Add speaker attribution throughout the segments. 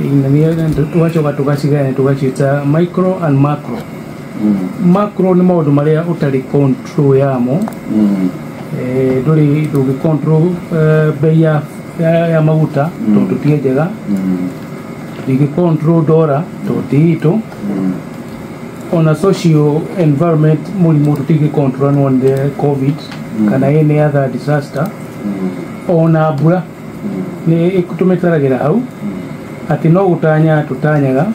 Speaker 1: Na tũgacoka tũgacigayania, tũgaciĩta micro and macro. Macro nĩ maũndũ marĩa ũtarĩ control yamo. Ndũrĩ ndũngĩ control bei ya maguta tondũ ti njega. Ndũngĩ control dollar tondũ ti itũ. Ona social environment, mũrimũ tũtingĩ control, no nĩ COVID kana any other disaster. Ona mbura nĩ tũmĩtaragĩra hau atĩ no gũtanya tũtanyaga,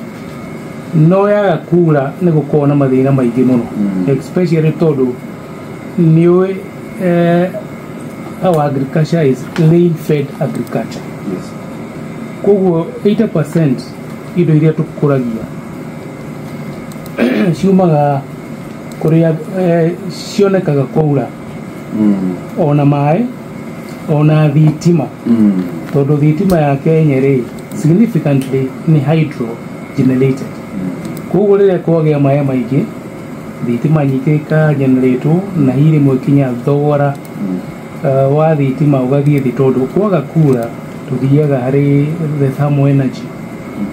Speaker 1: no yaga kura nĩ gũkorwo na mathĩna maingĩ mũno, especially tondũ nĩũĩ our agriculture is rain fed agriculture. Koguo 80% indo iria tũkũragia ciumaga kũrĩa cionekaga kwaura. Ona maĩ, ona thitima, tondũ thitima ya Kenya rĩ, significantly nĩ hydro generated. Koguo rĩrĩa kwagĩa maĩ maingĩ, thitima nyingĩ ĩkageneratwo, na hihi rĩmwe kinya thogora wa thitima ũgathiĩ thĩ, tondũ kwaga kura tũthiaga harĩ the thermal energy.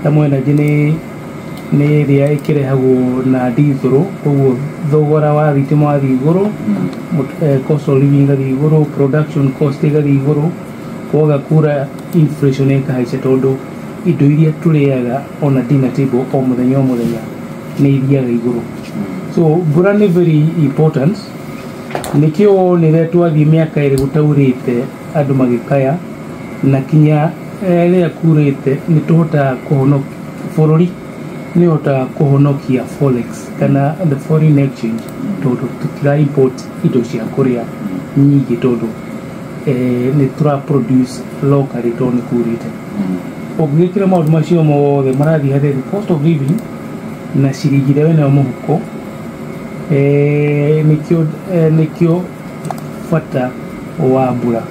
Speaker 1: Thermal energy nĩ ĩrĩa ĩkĩrehagwo na diesel. Koguo thogora wa thitima wathiĩ igũrũ, cost of living ĩgathiĩ igũrũ, production cost ĩgathiĩ igũrũ. Kwaga kura, inflation ĩkahaica, tondũ indo iria tũrĩaga ona dinner table o mũthenya o mũthenya nĩ ithiaga igũrũ. So mbura nĩ very important. Nĩkĩo wonire twathiĩ mĩaka 2 gũtaurĩte, andũ magĩkaya, na kinya rĩrĩa kurĩte nĩ tũhotaga kũhonokia bũrũri, nĩ ũhotaga kũhonokia forex kana the foreign exchange, tondũ tũtira import indo cia kũrĩa nyingĩ, tondũ nĩ tũra produce locally tondũ nĩ kurĩte. Ũngĩgĩkĩra maũndũ macio mothe marathiĩ harĩ the cost of living na ciringi ĩrĩa wĩnayo mũhuko, nĩkĩo bata wa mbura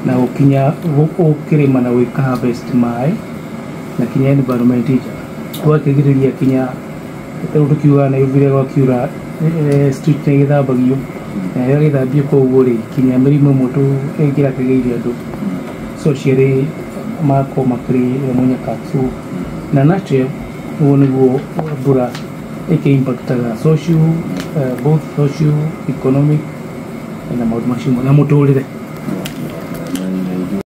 Speaker 1: na gũkinya ũkĩrĩma na gwĩka harvest maĩ na kinya environment njega. Twakĩgirĩria kinya rĩu tũkiugaga Nairobi rĩrĩa gwakiura, street nĩ ĩgĩthambagio, na rĩrĩa gĩthambio, koguo rĩ, kinya mĩrimũ ĩmwe ĩngĩrakĩgĩire andũ socially magakorwo makĩrĩ mũnyaka. So na nutshell, ũguo nĩguo mbura ĩkĩ-impactaga social, both social, economic na maũndũ macio na mũtũrĩre.